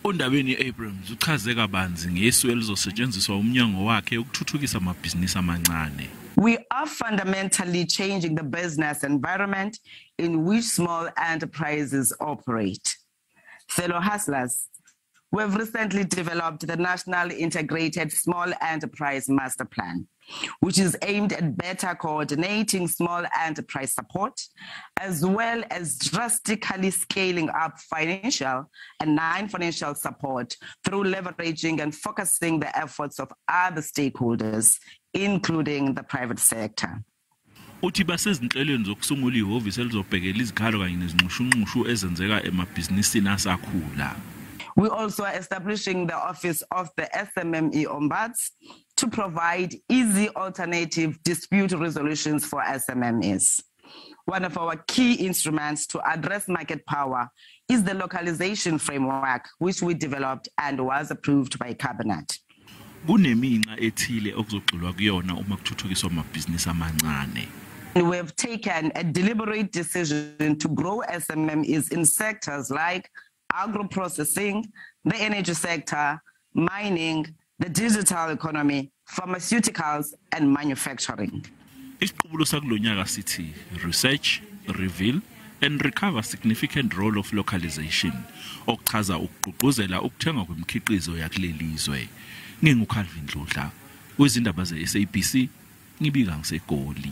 UNdabeni-Abrahams uchaze kabanzi ngesu elizosetshenziswa umnyango wakhe ukuthuthukisa amabhizinisi amancane. We are fundamentally changing the business environment in which small enterprises operate. Fellow hustlers, we've recently developed the National Integrated Small Enterprise Master Plan, which is aimed at better coordinating small enterprise support, as well as drastically scaling up financial and non-financial support through leveraging and focusing the efforts of other stakeholders, including the private sector. Uthi basezinhlelweni zokusungula ihhovisi elizobhekela izikhalo kanye nezinxushunxushu ezenzeka emabhizinisini asakhula. We also are establishing the office of the SMME Ombuds to provide easy alternative dispute resolutions for SMMEs. One of our key instruments to address market power is the localization framework, which we developed and was approved by Cabinet. Kuneminxa ethile okuzogxilwa kuyona uma kuthuthukiswa amabhizinisi amancane. We have taken a deliberate decision to grow SMMEs in sectors like agro-processing, the energy sector, mining, the digital economy, pharmaceuticals and manufacturing. Isiqubulo sakulonyaka sithi "Research, reveal and recover significant role of localization", okuchaza ukugqugquzela ukuthengwa kwemikhiqizo yakuleli zwe. NginguCalvin Dludla wezindaba ze-SABC, ngibika ngiseGoli.